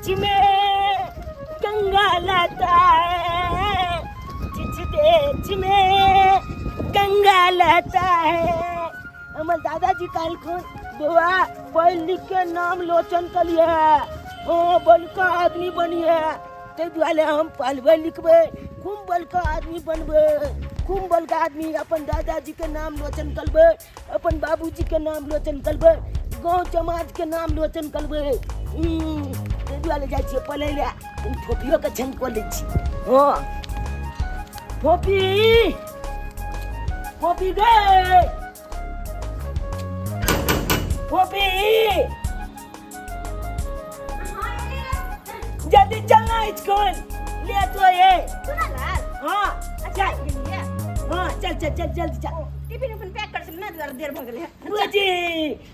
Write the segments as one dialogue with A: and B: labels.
A: में गंगा लाता है, जिस देश में गंगा लाता है। हमर दादाजी कहलखुन, बौआ पढ़ लिख के नाम लोचन कलिए, ओ बड़का आदमी बनिए। ताहि दुआरे हम पढ़बै लिखबै, खूब बड़का आदमी बनबै, खूब बड़का आदमी। अपन दादाजीके नाम रोशन करबै, अपन बाबूजीके नाम रोशन करबै, गाँव समाजके नाम रोशन करबै। ताहि दुआरे जाइ छियै पढ़ै लए। कनि फोपियोके छन कऽ लै छी। हँ फोपी, फोपी गे, फोपी, जल्दी चलना स्कूल ले तो ये। हाँ चल, हाँ चल चल चल, जल्दी चल।
B: टिफिन उफिन पैक कर ना, दुआरे देर भऽ गेलै।
A: बुझी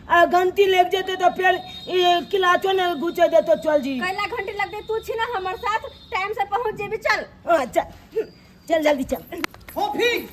A: आ घंटी लग जेते तो फिर ये क्लासो ने घुसे देतो। चल जी।
B: कैला घंटी लगते? तू छी ना हमर साथ, टाइम से पहुंच जेबी। चल।
A: हाँ चल चल, जल्दी चल।
C: फोफी।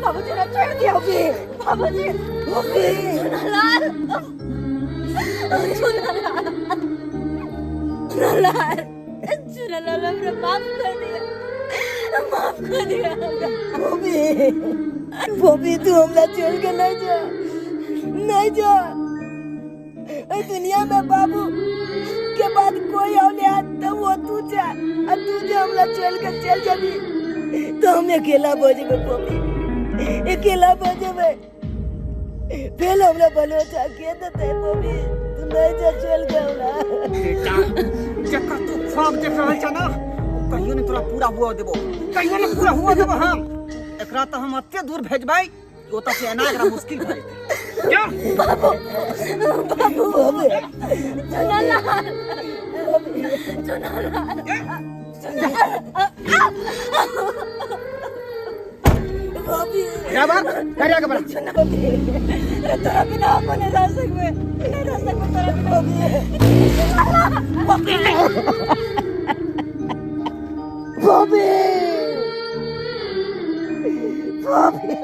B: बाबूजी ना छोड़ दिया अभी। बाबूजी चुनालाल, चुनालाल, चुनालाल, चुनालाल, हमरा माफ कर दिया, माफ कर दिया हमरा।
A: भूमि, भूमि, तू हमरा छोड़ के नहीं जा, नहीं जा। ए दुनिया में बाबू के बाद कोई औलिया तो वो तू जा, आ तू जे हमरा छोड़ के चल जाबी तो हम अकेला भऽ जेबै भूमि, अकेला भऽ जेबै। फेर हमरा बलोचा के देतै भूमि? तू नहीं जा छोड़ के हमरा।
C: बेटा, जकर तू ख्वाब देख रहल छ ना, ओ कहियो ने तोरा पूरा हुआ देबो, कहियो ने पूरा हुआ देबो हम। एकरा तो हम एते दूर भेजबै कि ओतऽ से एना एकरा मुश्किल भऽ जेतै। जा।
B: बाबू, चुनालाल, चुनालाल,
C: बराबर गाड़ी आगे बढ़ा।
B: तोरा बिना हम नहीं रह सकबे, नहीं रह सकबे तोरा बिना।
A: भूमि, भूमि।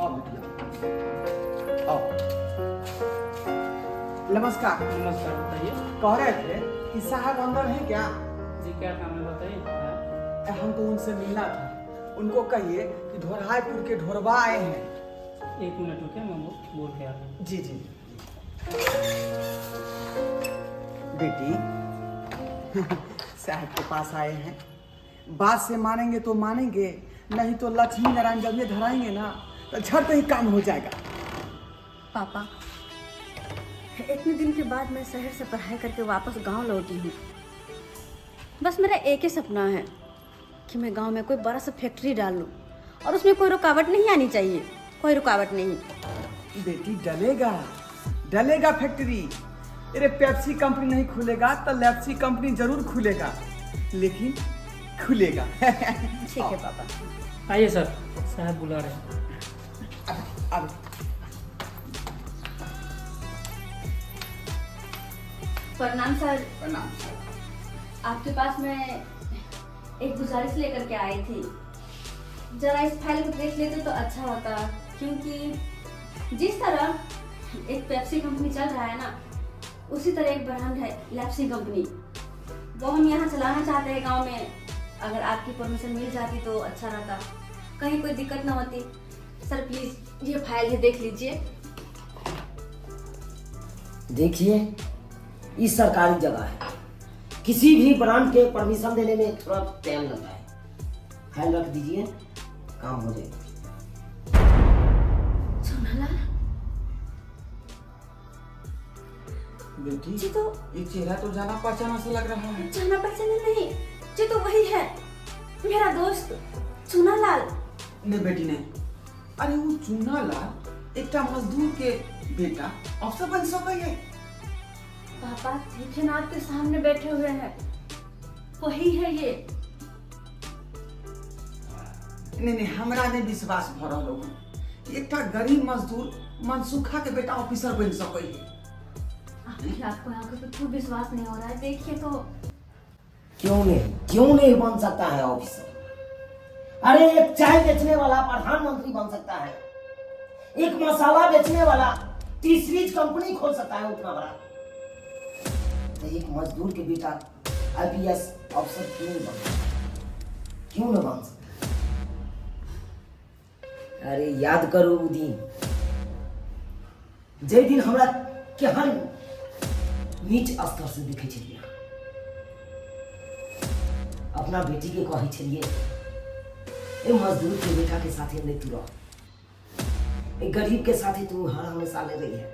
C: आओ बिटिया, आओ। नमस्कार।
D: नमस्कार, बताइए।
C: कह रहे थे कि साहब अंदर हैं क्या?
D: जी, क्या काम है बताइए? हाँ।
C: हमको उनसे मिलना था। उनको कहिए कि ढोरहाईपुर के ढोरबा आए हैं।
D: एक मिनट रुकिए, मैं बोल के आ रहा हूँ।
C: जी जी। बेटी, साहब के पास आए हैं। बात से मानेंगे तो मानेंगे, नहीं तो लक्ष्मी नारायण जब ये धराएंगे ना तो झट ही काम हो जाएगा।
B: पापा, इतने दिन के बाद मैं शहर से पढ़ाई करके वापस गांव लौटी हूँ। बस मेरा एक ही सपना है कि मैं गांव में कोई बड़ा सा फैक्ट्री डाल लूँ और उसमें कोई रुकावट नहीं आनी चाहिए, कोई रुकावट नहीं।
C: बेटी, डलेगा, डलेगा फैक्ट्री। अरे पेप्सी कंपनी नहीं खुलेगा तो लेप्सी कंपनी जरूर खुलेगा, लेकिन खुलेगा।
B: ठीक है पापा।
D: आइए सर, साहब बुला रहे हैं।
C: अब
B: प्रणाम सर।
C: प्रणाम।
B: आपके पास मैं एक गुजारिश लेकर के आई थी। जरा इस फाइल को देख लेते तो अच्छा होता, क्योंकि जिस तरह एक पेप्सी कंपनी चल रहा है ना, उसी तरह एक ब्रांड है लैप्सी कंपनी, वो हम यहाँ चलाना चाहते हैं गांव में। अगर आपकी परमिशन मिल जाती तो अच्छा रहता, कहीं कोई दिक्कत ना होती। सर प्लीज ये फाइल है, देख लीजिए।
A: देखिए, ये सरकारी जगह है, किसी भी ब्रांड के परमिशन देने में थोड़ा टाइम लगता है। फाइल रख दीजिए, काम हो जाएगा।
B: चुनालाल।
C: बेटी
B: जी तो
C: ये चेहरा तो जाना पहचाना सा लग रहा है।
B: जाना पहचाना नहीं, जी तो वही है मेरा दोस्त चुनालाल।
C: नहीं बेटी नहीं, अरे वो चूनालाल एकटा मजदूर के बेटा अफसर बन सकै है?
B: पापा देखिए ना, आपके सामने बैठे हुए हैं, वही है ये।
C: नहीं नहीं, हमरा नहीं विश्वास भ रहल हो। एकटा गरीब मजदूर मनसुखा के बेटा ऑफिसर बन सकै है?
B: आखिर आपको आंखों पे क्यों विश्वास नहीं हो रहा है? देखिए तो।
A: क्यों नहीं, क्यों नहीं बन सकता है ऑफिसर? अरे एक चाय बेचने वाला प्रधानमंत्री बन सकता है, एक मसाला बेचने वाला तीसरी कंपनी खोल सकता है उतना बड़ा, तो एक मजदूर के बेटा आईपीएस अफसर क्यों नहीं बन सकता? क्यों नहीं बन सकता? अरे याद करू उ दिन, जे दिन हमरा केहन नीच स्तर से देखे छलियै, अपना बेटी के कहै छलियै, ए मजदूर के बेटा के साथे नहीं तू रह। ए गरीब के साथे तू हर हमेशा ले रही है।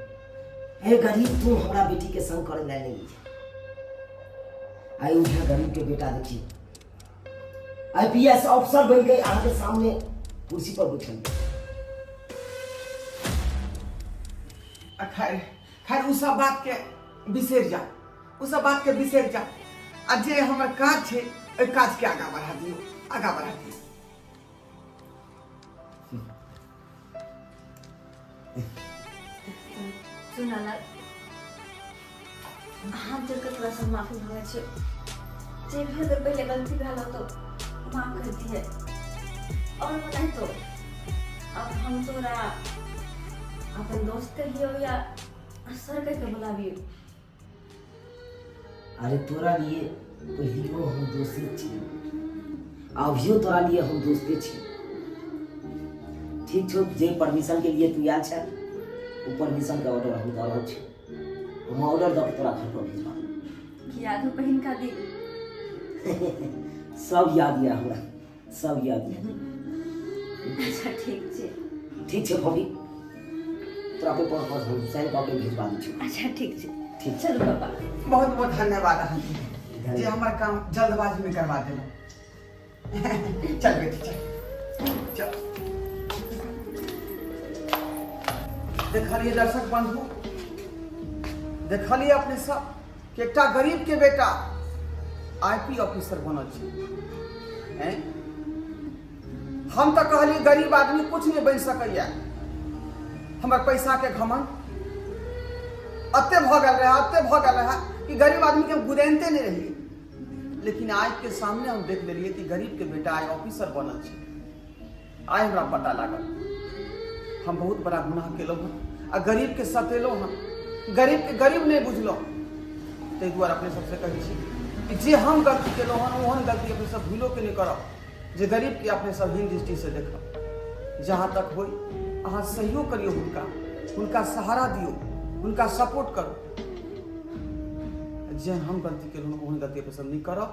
A: ए गरीब तू हमरा बेटी के संग करे ले नहीं है। आई उठा गरीब के बेटा देखी आईपीएस ऑफिसर बन गए, अहाँ के सामने कुर्सी पर बैठल।
C: आ खैर खैर उ सब बात के बिसरि जा, उ सब बात के बिसरि जा, आ जे हमर काज छै ओहि काज के आगाँ बढ़ा दियौ, आगाँ बढ़ा दियौ।
B: सुनाला हाथ जोड़ के थोड़ा सा माफी मांगे छे, जे भी अगर पहले गलती भेल हो तो माफ कर दिए, और नहीं तो अब हम तोरा अपन दोस्त कहियो या सर कह के बुलाबियो।
A: अरे तोरा लिए पहिलो हम दोस्ते छी, अभियो तोरा लिए हम दोस्ते छी। ठीक छौ, जे परमिशन के लिए तू आयल छै ओ परमिशन के ऑर्डर हम दऽ रहल छी, हम ऑर्डर दऽ के तोरा घर पर भेजबा देब।
B: की याद हो पहिन का दिन?
A: सब याद यऽ हमरा, सब याद यऽ।
B: अच्छा ठीक छै।
A: ठीक छै भाभी, तोरा पेपर पर हम साइन कऽ के भेजबा दै छी।
B: अच्छा ठीक छै।
A: ठीक।
B: चलू पापा।
C: बहुत बहुत धन्यवाद अहाँके जे हमर काम जल्दबाजी में करवा देलहुँ। चल बेटी चल चल। देखलिए दर्शक बंधु, देखलिए अपने सब कि एकटा गरीब के बेटा आईपी ऑफिसर बनल छै। हैं? हम तऽ कहलिए गरीब आदमी कुछ नहीं बनि सकैया, हमर पैसा के घमंड अते भऽ गेल रहे, अते भऽ गेल रहे कि गरीब आदमी के हम गुदैनते नहीं रहिए। लेकिन आज के सामने हम देख लेलिए कि गरीब के बेटा आइ ऑफिसर बनल छै। आइ हमरा पता लागल हम बहुत बड़ा गुनाह केलहुँ हँ आ गरीब के सतेलहुँ हँ, गरीब के गरीब नहीं बुझलहुँ। ताहि दुआरे अपने सबसे कहै छी कि जे हम गलती केलहुँ हँ ओहन गलती अपने सब भूलो के नहीं करब, जे गरीब के अपने सब हीन दृष्टि से देखब। जहाँ तक होय अहाँ सहयोग करियौ, हुनका हुनका सहारा दियौ, हुनका सपोर्ट करू। जे हम गलती केलहुँ ओहन गलती अपने सब नहीं करब।